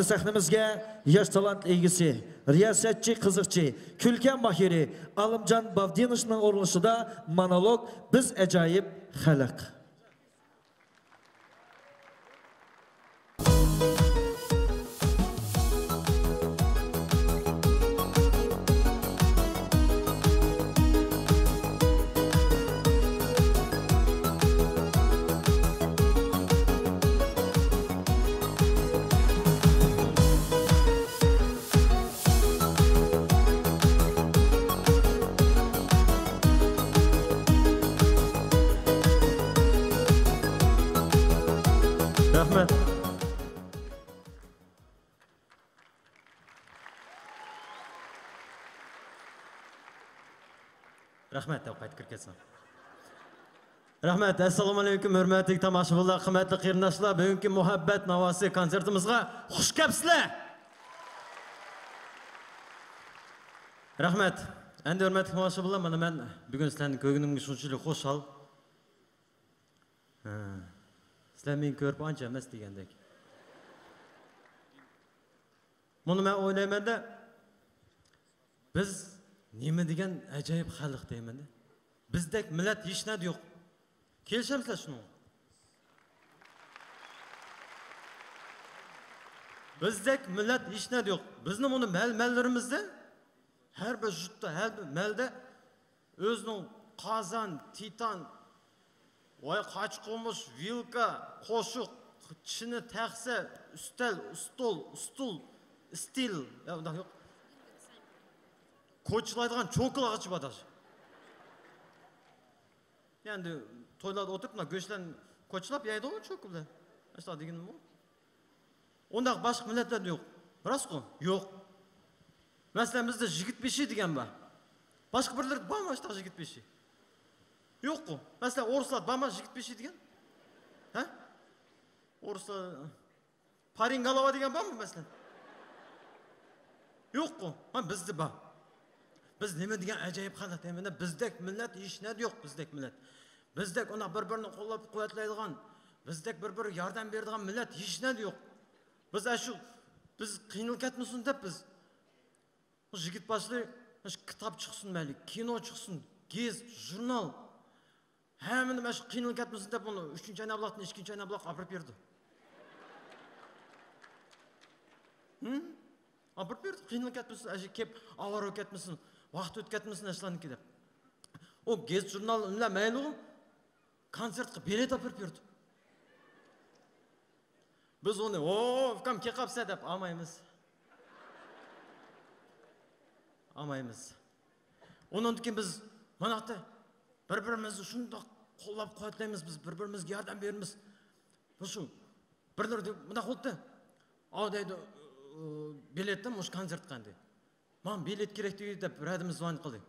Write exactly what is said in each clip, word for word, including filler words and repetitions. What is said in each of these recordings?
سەھنىمىزگە ياش تالانت ئىگىسى، رىياسەتچى قىزىقچى، كۈلكە ماھىرى ئالىمجان باۋدىنوۋنىڭ ئورۇنلىشىدا مونولوگ «بىز ئاجايىپ خەلق». رەھمەت. رەھمەت دەپ قايتا كىرىپ كەتسەڭ. رەھمەت. ئەسسالامۇئەلەيكۇم، ھۆرمەتلىك تاماشىبىنلار، قىممەتلىك قېرىنداشلار، بۈگۈنكى مۇھەببەت ناۋاسى كونسېرتىمىزغا خۇش كەپسىلەر! رەھمەت. ئەمدى ھۆرمەتلىك تاماشىبىنلار، مانا مەن بۈگۈن سىلەرنى كۆرگىنىمگە شۇنچىلىك خۇشال. ھە. سىلەر مېنى كۆرۈپ ئانچە ئەمەس دېگەندەك. مۇنى مەن ئويلايمەندە، بىز نېمە دېگەن ئەجايىپ خەلق دەيمەندە. بىزدەك مىللەت ھېچنەدە يوق. كېلىشەمسىلەر شۇنىڭغا؟ بىزدەك مىللەت ھېچنەدە يوق. بىزنىڭ مۇنۇ مەل-، مەللىرىمىزدە، ھەر بىر يۇرتتا، ھەر بىر مەلدە ئۆزىنىڭ قازان، تىتان، ۋاي، قاچا-قومۇچ، ۋىلكا، قوشۇق، چىنە، تەخسە، ئۈستەل، ئۇستۇل، ئۇستۇل، ئىستىل، يا، ئۇنداق يوق. كوچىلايدىغان چوكىلىغىچە بار داژى. ئەمدى تويلاردا ئولتۇرۇپ، مۇنداق گۆشلەرنى كوچىلاپ يەيدىغۇ چوكا بىلەن. ئاشۇنداق دېگىنىمۇ. ئۇنداق باشقا مىللەتلەردە يوق. راستقۇ؟ يوق. مەسىلەن، بىزدە يىگىت بېشى دېگەن بار. باشقا بىرلەردە بارمۇ ئاشۇنداق يىگىت بېشى؟ يوققۇ. مەسىلەن، ئورۇسلاردا بارمۇ يىگىت بېشى دېگەن؟ ھە؟ ئورۇسلار، پارىڭگالىۋا دېگەن بارمۇ، مەسىلەن؟ يوققۇ. ھە، بىزدە بار. بىز نېمە دېگەن ئەجايىپ خەلق دەيمەن، بىزدەك مىللەت ھېچنەدە يوق، بىزدەك مىللەت. بىزدەك ئۇنداق بىر-بىرىنى قوللاپ-قۇۋۋەتلەيدىغان، بىزدەك بىر-بىرىگە ياردەم بېرىدىغان مىللەت ھېچنەدە يوق. بىز ئەشۇ، بىز قىينىلىپ كەتمىسۇن دەپ بىز، بۇ يىگىت باشلىرى، مۇشۇ كىتاب چىقسۇن مەيلى، كىنو چىقسۇن، گېزىت، ژۇرنال، ھەممىنى مەن شۇ قىينىلىپ كەتمىسۇن دەپ، ئۇنى ئۈچىنچى ئاينابۇلاقتىن ئىككىنچى ئاينابۇلاققا ئاپىرىپ بېرىدۇ. ھىم؟ ئاپىرىپ بېرىدۇ، قىينىلىپ كەتمىسۇن، ئەشۇ كېلىپ ئاۋارە بولۇپ كەتمىسۇن، ۋاقتى ئۆتۈپ كەتمىسۇن ئەشۇلارنىڭكى دەپ. ئۇ گېزىت ژۇرنال بىلەن مەيلىغۇ، كونسېرتقا بېلەت ئاپىرىپ بېرىدۇ. بىز ئۇنى، «ھو، ئۇكام، كېلىپ قاپسەن» دەپ ئالمايمىز. ئالمايمىز. ئۇنىڭدىن كېيىن بىز مانا بىر-بىرىمىزنى شۇنداق قوللاپ-قۇۋۋەتلەيمىز، بىز بىر-بىرىمىزگە ياردەم بېرىمىز. مۇشۇ بىرلىرى دە-، مۇنداق بولدى. ئاۋۇ دەيدۇ، «بېلەتتىن مۇشۇ كونسېرتقا» دېدى. «ماڭا بېلەت كېرەك» دېدى دەپ بىر ئادەم زۋونىت قىلدى.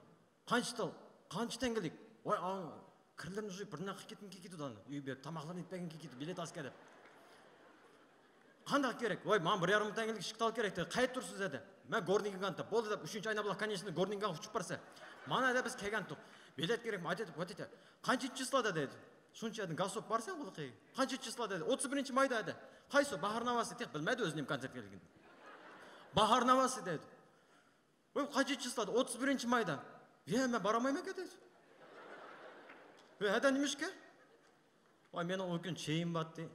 «قانچە تال-، قانچە تەڭگىلىك؟» «ۋاي، ئاۋۇ كىرلىرىنى يۇيۇپ، بىرنى قىلىپ كېتىمكەن كېتىدۇ، ئانا ئۆيگە بېرىپ تاماقلىرىنى ئېتىپ بەرگىن كېتىدۇ، بېلەت ئازكەن» دەپ. «قانداق كېرەك؟» «ۋاي، ماڭا بىر يارىم مىڭ تەڭگىلىك ئىككى تال كېرەك» دېدى. «قەيەردە تۇرىسىز؟» دېدى. «مەن گورنىي گىگانتتا.» «بولدى» دەپ، ئۈچىنچى ئاينابۇلاق كونېچنوي گورنىي گىگانتقا ئۇچۇپ بارسا، «مانا» دەپ، «بىز كەلگەنتۇق. بېلەت كېرەكمۇ؟» «ئايتە» دەپ، «ئايتە» دەپ. «قانچىنچى چىسلادا؟» دەيدۇ. «شۇنچە يەردىن گاز سوقۇپ بارىسەن غۇلىقى.» «قانچىنچى چىسلادا؟» دەيدۇ. «ئوتتۇز بىرىنچى مايدا» دەيدۇ. «قايسى؟ باھار ناۋاسى؟» تېخى بىلمەيدۇ ئۆزى نېمە كونسېرت كەلگىنىنى. «باھار ناۋاسى» دەيدۇ. «ۋاي، قانچىنچى چىسلادا؟» «ئوتتۇز بىرىنچى مايدا.» «يە، مەن بارالمايمەنكەن» دەيدۇ. «ۋە ھەدە نېمىشقا؟» «ۋاي، مېنىڭ ئۇ كۈن چېيىم بارتتى.»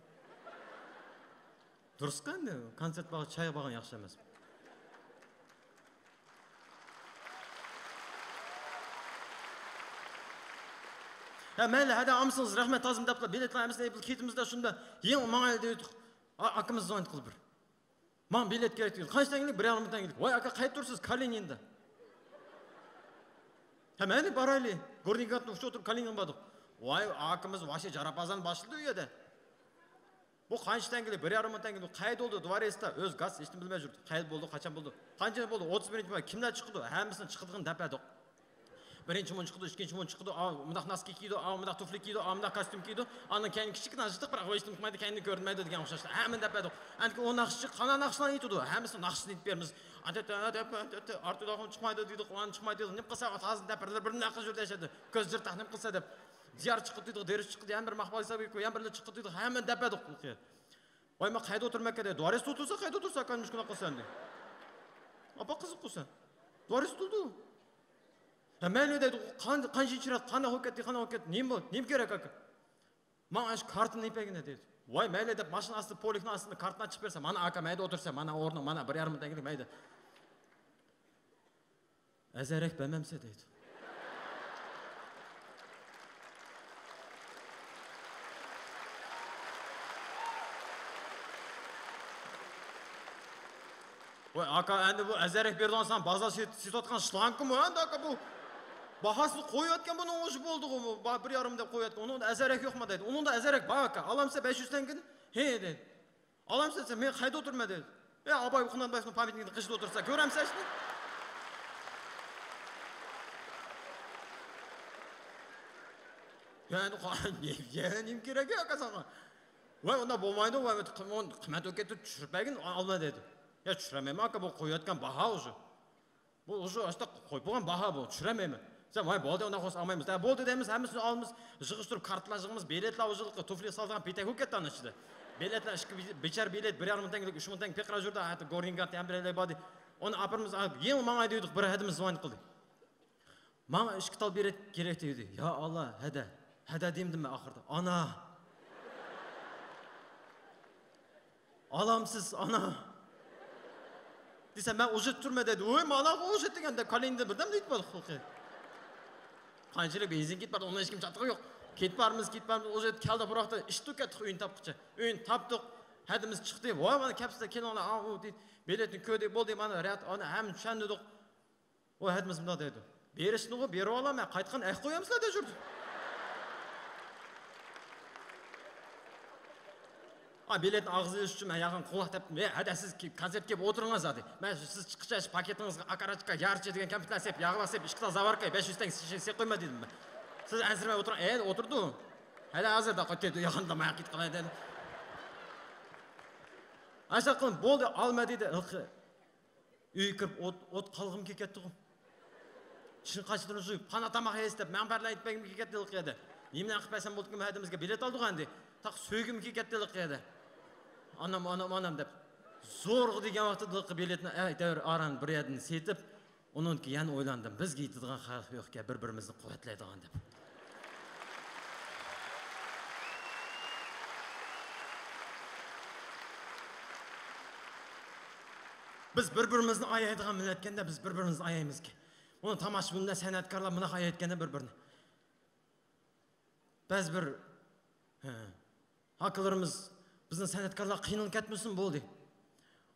دۇرۇسقا ئەمدى، كونسېرت بارغان، چايغا بارغان ياخشى ئەمەس. ھە، مەيلى، ھەدە ئالمىسىڭىز رەھمەت، تازىمۇ دەپلا، بېلەتلەر ھەممىسىنى ئېلىپ كېتىمىزدە، شۇندا يېڭى ماڭايلى دەيتتۇق. ئا-، ئاكىمىز زۋونىت قىلىپ بىر، «ماڭا بېلەت كېرەك» دېدى. «قانچە تەڭگىلىك؟» «بىر يارىم مىڭ تەڭگىلىك.» «ۋاي ئاكا، قەيەردە تۇرىسىز؟» «كالىنىندا.» «ھە، مەيلى، بارايلى.» گورنىي گىگانتنىڭ ئۇچى ئولتۇرۇپ كالىنىنغا باردۇق. «ۋاي ئاكىمىز، ۋاھشىي جاراپازان باشلىدى ئۇ يەردە.» «بۇ قانچە تەڭگىلىك؟» «بىر يارىم مىڭ تەڭگىلىك.» «قەيەردە ئولتۇرىدۇ؟» «دۋورېستتا.» ئۆزى گاز، ھېچنېمە بىلمەي يۈردى. قەيەردە بولىدۇ، قاچان بولىدۇ؟ «قانچە بولدى؟» «ئوتتۇز بىرىنچى ماي.» «كىملەر چىقىدۇ؟» «ھەممىسىنى چىقىدىغىنى دەپ بەردۇق. بىرىنچى مۇنچە چىقىدۇ، ئىككىنچى مۇنچە چىقىدۇ، ئاۋۇ مۇنداق ناسكا كىيىدۇ، ئاۋۇ مۇنداق تۇفلى كىيىدۇ، ئاۋۇ مۇنداق كاستيۇم كىيىدۇ، ئاندىن كېيىن كىچىككىنە جىتىق، بىراق ھېچنېمە قىلمايدۇ، كەينىدىن كۆرۈنمەيدۇ» دېگەن ئوخشاشلار. ھەممىنى دەپ بەردۇق. ئەنكى ئۇ ناخشىچى قانداق ناخشىلارنى ئېيتىدۇ، ھەممىسىنىڭ ناخشىسىنى ئېيتىپ بېرىمىز. ئارتۇق چىقمايدۇ دېدۇق، ئۇ چىقمايدۇ دېدۇق، نېمە قىلسا، ئاتىغازىنى دەپ بىرلىرى بىرنى نەقىل يۈردە ياشايدۇ. كۆز جىرتاق نېمە قىلسا دەپ. دىيار چىقىدۇ دېدۇق، دېرىش چىقىدۇ، يەنە بىر ماقبال ھېسابى، يەنە بىرلىرى چىقىدۇ دېدۇق، ھەممىنى دەپ بەردۇق. ۋاي، مەن قەيەردە ئولتۇرىمەن ئەكە دەيدۇ. دۋارىستا ئولتۇرسا قەيەردە ئولتۇرسا، ئاكا، مۇشۇ قانداق قىلسا ئەمدى؟ ئاپا قىزىق قىلسا. دۋارىستا ئولتۇردى. ھە، مەيلى دەيدۇ. قان-، قانچە چىرايلىق، قانداق بولۇپ كەتتى، قانداق بولۇپ كەتتى؟ نېمە بول-، نېمە كېرەك، ئاكا؟ ماڭا ئاشۇ كارتىنى ئېلىپ بەرگىنە دەيدۇ. ۋاي، مەيلى دەپ ماشىنا ئاستى، پولكنىڭ ئاستىدىن كارتىنى ئاچىقىپ بەرسە، مانا ئاكا، مەيدە ئولتۇرسا، مانا ئورنۇڭ، مانا بىر يېرىم مىڭ تەڭگىلىك مەيدە. ئەزەرەك بەرمەمسە دەيدۇ. ۋاي ئاكا، ئەمدى بۇ ئەزەرەك بېرىدىغان سان بازار سېت-، سېتىۋاتقان شلانكىمۇ ئەمدى ئاكا بۇ. باھاسىنى قويۇۋەتكەن بۇنىڭ ئوشۇ بولدىغۇ بۇ. با-، بىر يېرىم دەپ قويۇۋەتكەن. ئۇنىڭدا ئەزەرەك يوقما دەيدۇ. ئۇنىڭدا ئەزەرەك بار ئاكا. ئالامسە بەش يۈز تەڭگىنى؟ ھې دەيدۇ. ئالامسەن سەن، مەن قەيەردە ئولتۇرىمەن دەيدۇ. ئە، ئاباي قۇنانبايېۋنىڭ پامياتنىكىدا قېشىدا ئولتۇرسا، كۆرەمسەن شۇنى؟ يەنى قا-، يەنە نېمە كېرەك ئاكا ساڭا؟ ۋاي، ئۇنداق بولمايدۇ، ۋاي، قىممەت بولۇپ كەتتى، چۈشۈرۈپ بەرگىن، ئالما دەيدۇ. يا، چۈشۈرەلمەيمەن ئاكا، بۇ قويۇۋەتكەن باھا ئۇشۇ. بۇ ئۇشۇ ئاشتا قويۇپ بولغان باھا بۇ، چۈشۈرەلمەيمەن. سەن، ۋاي، بولدى، ئۇنداق بولسا ئالمايمىز. ھە، بولدى دەيمىز، ھەممىسىنى ئالىمىز، يىغىشتۇرۇپ كارتىلار يىغىمىز، بېلەتلەر ئۇ يىلقى تۇفلى سالىدىغان پېتەك بولۇپ كەتتى ئانىڭ ئىچىدە. بېلەتلەر ئىككى بىچار بېلەت، بىر يېرىم مىڭ تەڭگىلىك، ئۈچ مىڭ تەڭگە پېقىرا يۈردى، ھەتتا گورنىڭ كاتى ھەم بىرەيلەر باردى. ئۇنى ئاپىرىمىز، يېڭى ماڭاي دېدۇق، بىر ھەدىمىز زۇۋان قىلدى. ماڭا ئىككى تال بېلەت كېرەك دېدى. يا ئاللا، ھەدە. ھەدە دېمىدىم مەن ئاخىرىدا. ئانا! ئالامسىز، ئانا! دېسەم، مەن ئۇژېت تۇرمەن دەيدۇ. ۋوي، مانا ئۇژېت دېگەندە، كالىنىدىن بىردەم دېيىپ بولدى. قانچىلىك بېنزىن كېتىپ بارىدۇ، ئۇنىڭ ھېچكىم چاتىقى يوق. كېتىپ بارىمىز، كېتىپ بارىمىز، ئۇژېت كەلدى، بۇراقتا ئىشتۇ كەتتۇق، ئۆينى تاپقىچە. ئۆينى تاپتۇق، ھەدىمىز چىقتى. ۋاي، مانا كەپسىلەر، كېلىڭلار، ئاۋۇ دېدى. بېلەتنى كۆردى، بولدى، مانا رەت، ئانا ھەممە چۈشەندۇق. ئۇ ھەدىمىز مۇنداق دەيدۇ. بېرىشنىغۇ بېرىۋالامەن، قايتقان ئەق قويامسىلەر دەپ يۈردى. ئا، بېلەتنى ئاغزىغا ئېلىش ئۈچۈن مەن ياغان قوڭلاق تەپتىم. ھە، ھەدە سىز كونسېرتكە كېلىپ ئولتۇرۇڭلار زادى. مەن سىز چىققىچە پاكېتىڭىزغا ئاكاراتچىكا، يارچە دېگەن كەمپۈتلەر سېلىپ، ياغلار سېلىپ، ئىككى تال زاۋاركا، بەش يۈز تەڭ سېلىپ قويما دېدىم مەن. سىز ئەنسىرىمەي ئولتۇرۇڭ. ئە، ئولتۇردۇم. ھەدە ھازىر دا قايتىدۇ، ياغاندا ماياق كېتىپ قالاي دېدىم. ئاشۇنداق قىلىپ، بولدى، ئالما دېدى. ئۆيگە كىرىپ ئوت، ئوت قالغۇم كېلىپ كەتتىغۇ. چىشىنى قاچىلىرىنى يۇيۇپ، پانا تاماق يەيسىز دەپ، مەڭ بەرلەر ئېيتىپ بەرگۈم كېلىپ كەتتى ھېلىقى يەردە. نېمىنى قىلىپ بەرسەم بولىدىكىن، ھەدىمىزگە بېلەت ئالدۇق ئەمدى. تاق سۆيگۈم كېلىپ كەتتى ھېلىقى يەردە. ئانام، ئانام، ئانام دەپ. زورغا دېگەن ۋاقتىدا ھېلىقى بېلەتنى ئەيتەۋېرىپ ئاران بىر يەردىن سېتىپ، ئۇنىڭدىن كېيىن يەنە ئويلاندىم، بىزگە يېتىدىغان خەلق يوقكەن، بىر-بىرىمىزنى قۇۋۋەتلەيدىغان دەپ. بىز بىر-بىرىمىزنى ئايايدىغان مىللەتكەندە، بىز بىر-بىرىمىزنى ئايايمىزكەن. ئۇنى تاماشىبىنلار، سەنئەتكارلار مۇنداق ئايايدىكەن بىر-بىرىنى. بەزى بىر، ھە، ئاكىلىرىمىز، بىزنىڭ سەنئەتكارلار قىينىلىپ كەتمىسۇن، بولدى.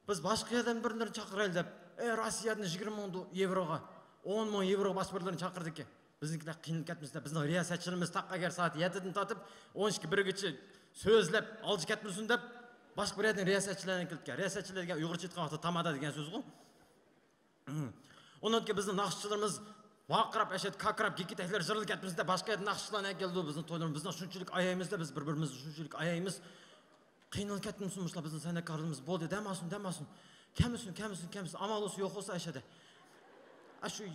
بىز باشقا يەردىن بىرلىرىنى چاقىرايلى دەپ، ئەي، روسىيەدىن يىگىرمە مىڭ دو-، يېۋروغا، ئون مىڭ يېۋروغا باشقا بىرلىرىنى چاقىردىكەن. بىزنىڭكىلەر قىينىلىپ كەتمىسۇن دەپ، بىزنىڭ رىياسەتچىلىرىمىز تاق ئەگەر سائەت يەتتىدىن تارتىپ ئون ئىككى بىرگىچە سۆزلەپ، ئالجا كەتمىسۇن دەپ، باشقا بىر يەردىن رىياسەتچىلەرنى ئەكېلىدىكەن. رىياسەتچىلەر دېگەن ئۇيغۇرچە ئېيتقان ۋاقىتتا تامادا دېگەن سۆزغۇ. ئۇنىڭدىن كېيىن بىزنىڭ ناخشىچىلىرىمىز ۋارقىراپ، ئەشەدە كاكىراپ، گىكىتەكلەر جىرىلداپ كەتمىسۇن دەپ، باشقا يەردىن ناخشىچىلارنى ئەكەلدى. بىزنىڭ تويلىرىمىز، بىزنىڭ شۇنچىلىك ئايايمىز-دە، بىز بىر-بىرىمىزنى شۇنچىلىك ئايايمىز. قىينىلىپ كەتمىسۇن مۇشۇلار بىزنىڭ سەنئەتكارلىرىمىز، بولدى، دەماسۇن، دەماسۇن. كەلمىسۇن، كەلمىسۇن، كەلمىسۇن. ئامال بولسا يوق بولسا ئەشەدە. ئاشۇ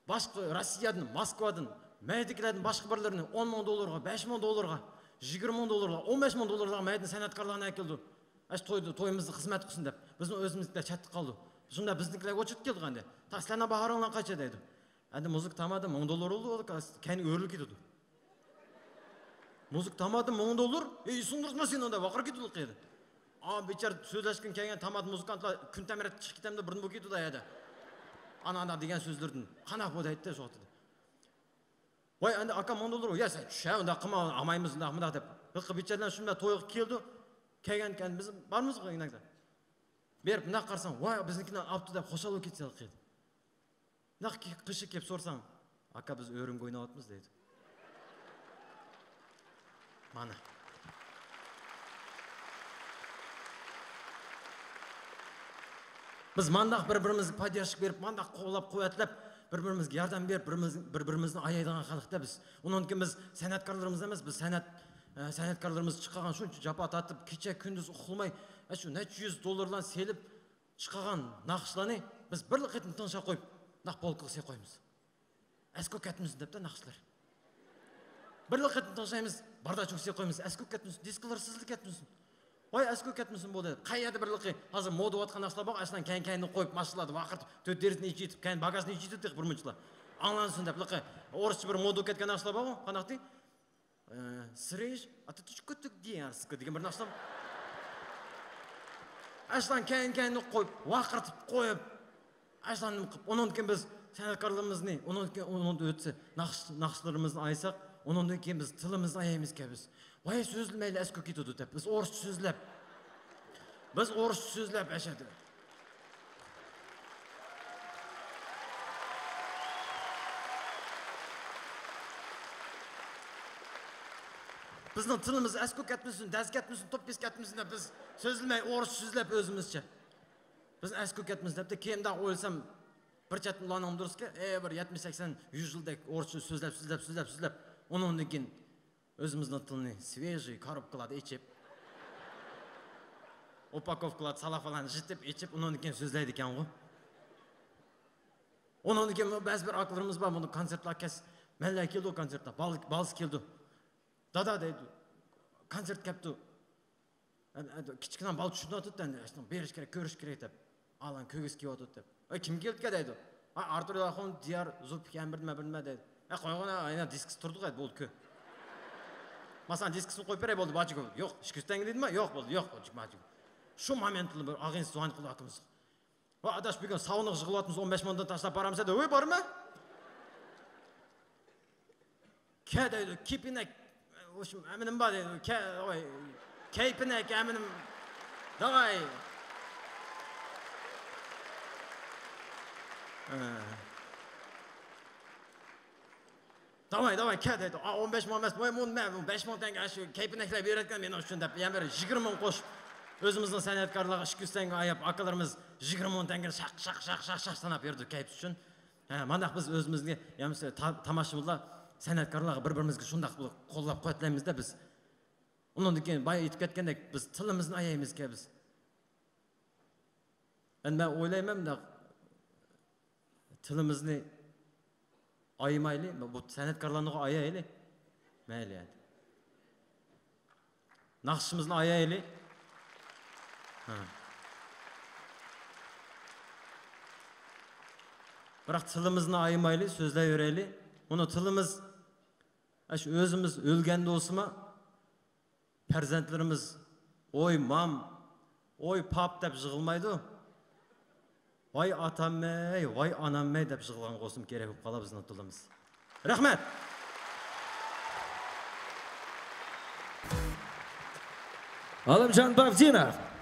باشقا روسىيەدىن، موسكۋادىن، مەيدىكىلەردىن باشقا بىرلىرىنى ئون مىڭ دوللارغا، بەش مىڭ دوللارغا، يىگىرمە مىڭ دوللارغا، ئون بەش مىڭ دوللارلارغا مەيدىن سەنئەتكارلارنى ئەكەلدى. ئاشۇ تويدا، تويىمىزدا خىزمەت قىلسۇن دەپ. بىزنىڭ ئۆزىمىزدە چەتتە قالدى. شۇنداق بىزنىڭكىلەر ئوچۇت كەلدى ئەمدى. تا سىلەرنىڭ باھارىڭلار قانچە دەيدۇ. ئەمدى مۇزىكا تامادا مىڭ دوللار بولدى، كەينى ئۆرۈلۈپ كېتىدۇ. مۇزىكا تامادا مىڭ دوللار، ئەي، سۇندۇرسىنا سېنى دەپ ۋارقىراپ كېتىدۇ قېرى. ئا، بىچارە سۆزلەشكىن كەلگەن تامادا مۇزىكانتلار كۈن تەمرەتتە چىقىپ كېتەمدۇ، بىردىن بولۇپ كېتىدۇ ھەدە. ئانا، ئانا دېگەن سۆزلىرىدىن. قانداق بولدى ئەيتتى شۇ ۋاقتىدا. ۋاي، ئەمدى ئاكا مىڭ دوللار، يا سەن چۈش ھە، ئۇنداق قىلما، ئالمايمىز، ئۇنداق، مۇنداق دەپ. ھېلىقى بىچارىلەر شۇنداق تويغا كېلىدۇ، كەلگەن، كەلگەن، بىز بارمىز ئىنەكلەر. بېرىپ مۇنداق قارىساڭ، ۋاي، بىزنىڭكىنى ئاپتۇ دەپ خۇشال بولۇپ كېتىسەن ھېلىقى. نەق قىشى كېلىپ سورىساڭ، ئاكا، بىز ئۆرۈمگە ئويناۋاتىمىز دەيدۇ. مانا. بىز مانداق بىر-بىرىمىزگە پادداشلىق بېرىپ، مانداق قوللاپ-قۇۋۋەتلەپ، بىر-بىرىمىزگە ياردەم بېرىپ، بىرىمىز-، بىر-بىرىمىزنى ئايايدىغان خەلقتە بىز. ئۇنىڭدىن كېيىن بىز سەنئەتكارلىرىمىز ئەمەس، بىز سەنئەت، ئە، سەنئەتكارلىرىمىز چىقارغان شۇنچە جاپا تارتىپ، كېچە-كۈندۈز ئۇخلىماي، ئە، شۇ نەچچە يۈز دوللارلارنى سېلىپ، چىقارغان ناخشىلارنى بىز بىرلا قېتىم تىڭشاپ قويۇپ، ناق پولكىغا سېلىپ قويىمىز. ئەسكى كەتمىسۇن دەپتۇ ناخشىلار. بىرلا قېتىم تىڭشايمىز، بارداچوك سېلىپ قويىمىز، ئەسكى كەتمىسۇن، دىسكىلار سىزىلىپ كەتمىسۇن. ۋاي، ئەسكى كەتمىسۇن بۇ دەپ. قەيەردە بىر لىقى ھازىر مودا بولۇۋاتقان نەرسىلەر بار، ئاشۇنداق كەينى-كەينىدىن قويۇپ، ماشىنىلاردا ۋارقىراپ، تۆت دېرىزىنى ئېچىۋېتىپ، كەينى باگاژنى ئېچىۋېتىپ، بىر مۇنچىلار. ئاڭلانسۇن دەپ، لىقى ئورۇسچە بىر مودا بولۇپ كەتكەن نەرسىلەر بارغۇ، قانداقتى؟ ئە، سرېژ، а ты чё-то дерзко دېگەن بىر ناخشا. ئاشۇلارنى كەينى-كەينىدىن قويۇپ، ۋارقىرىتىپ قويۇپ، ئاشۇلارنى قىلىپ، ئۇنىڭدىن كېيىن بىز سەنئەتكارلىرىمىزنى، ئۇنىڭدىن كېيىن، ئۇنىڭدىن ئۆتسە، ناخش-، ناخشىلىرىمىزنى ئايىساق، ئۇنىڭدىن كېيىن بىز تىلىمىزنى ئايايمىزكەن بىز. ۋاي، سۆزلىمەيلى، ئەسكى كېتىدۇ دەپ، بىز ئورۇسچە سۆزلەپ. بىز ئورۇسچە سۆزلەپ ئەشەدە. بىزنىڭ تىلىمىز ئەسكى كەتمىسۇن، دەز كەتمىسۇن، توپ بېسىپ كەتمىسۇن دەپ بىز سۆزلىمەي، ئورۇسچە سۆزلەپ ئۆزىمىزچە. بىز ئەسكى كەتمىسۇن دەپتۇ. كېيىن مۇنداق ئويلىسام، بىر چەتتىن ئۇلارنىڭ دۇرۇسكەن، ئە، بىر يەتمىش، سەكسەن، يۈز يىلدەك ئورۇسچە سۆزلەپ، سۆزلەپ، سۆزلەپ، سۆزلەپ، ئۇنىڭدىن كېيىن ئۆزىمىزنىڭ تىلىنى سۋېژىي كارۇپكىلاردا ئېچىپ، ئوپاكوفكىلاردا سالاپالارنى يىرتىپ ئېچىپ، ئۇنىڭدىن كېيىن سۆزلەيدىكەنغۇ. ئۇنىڭدىن كېيىن بەزى بىر ئاكىلىرىمىز بار، بۇنى كونسېرتلار كەس-، مەنلەر كېلىدۇ كونسېرتتا، بال-، بالىسى كېلىدۇ. دادا دەيدۇ، كونسېرت كەپتۇ. ئەن-، ئەن-، كىچىككىنە بالا چۈشۈپ ياتىدۇ ئەمدى، ئاشۇنى بېرىش كېرەك، كۆرۈش كېرەك دەپ. ئالان كۆرگۈسى كېلىۋاتىدۇ دەپ. ئەي، كىم كېلىدىكەن دەيدۇ. ئا، ئارتۇر ئاخۇن، دىيار، زۇلپىكار بىر نېمە، بىر نېمە دەيدۇ. ئە، قويغىنا، ئاينا دىسكىسى تۇردۇ غايت، بولدى كۆ. ماسان دىسكىسىنى قويۇپ بېرەي، بولدى، باجىكو. يوق، ئىككى يۈز تەڭگە دېدىما؟ يوق، بولدى، يوق، بولدى، باجىكو. شۇ مومېنتتا بىر ئاغىنىسى زۇۋان قىلىپ ئاكىمىز. ۋاي ئاداش، بۈگۈن ساۋنىغا يىغىلىۋاتىمىز، ئون بەش مىڭدىن تاشلاپ بارامسەن دەپ. ۋوي، بارما؟ كە دەيدۇ، كېپىنەك، ئەمىنىم بار دەيدۇ، كە، ۋاي، كەيپىنەك، ئەمىنىم، داۋاي. ھە. داۋاي، داۋاي، كە دەيدۇ. ئا، ئون بەش مىڭ ئەمەس، ۋاي، مۇن، مەن بۇ بەش مىڭ تەڭگە شۇ كەيپىنەكلەر بېرىۋەتكەن مېنىڭ ئۈچۈن دەپ، يەنە بىر يىگىرمە مىڭ قوشۇپ، ئۆزىمىزنىڭ سەنئەتكارلارغا ئىككى يۈز تەڭگە ئاياپ، ئاكىلىرىمىز يىگىرمە مىڭ تەڭگىنى شاق، شاق، شاق، شاق، شاق ساناپ بېرىدۇ كەيپ ئۈچۈن. ھە، مانداق بىز ئۆزىمىزنى، يا بولمىسا تا-، تاماشىبىنلار سەنئەتكارلارغا بىر-بىرىمىزگە شۇنداق بىر قوللاپ قۇۋۋەتلەيمىز-دە بىز. ئۇنىڭدىن كېيىن بايا ئېيتىپ كەتكەندەك، بىز تىلىمىزنى ئايايمىزكەن بىز. ئەمدى مەن ئويلايمەن مۇنداق، تىلىمىزنى ئايىمايلى، بۇ سەنئەتكارلارنىغۇ ئايايلى. مەيلى ئەمدى. ناخشىمىزنى ئايايلى. ھە. بىراق تىلىمىزنى ئايىمايلى، سۆزلەيۋېرەيلى. ئۇنى تىلىمىز ئاشۇ ئۆزىمىز ئۆلگەندە بولسىمۇ، پەرزەنتلىرىمىز «ۋوي مام، ۋوي پاپ» دەپ يىغلىمايدۇ. «ۋاي ئاتامەي، ۋاي ئانامەي» دەپ يىغلىغان بولسىمۇ كېرەك بولۇپ قالار بىزنىڭ تىلىمىز. رەھمەت. Alimjan Bavdinov.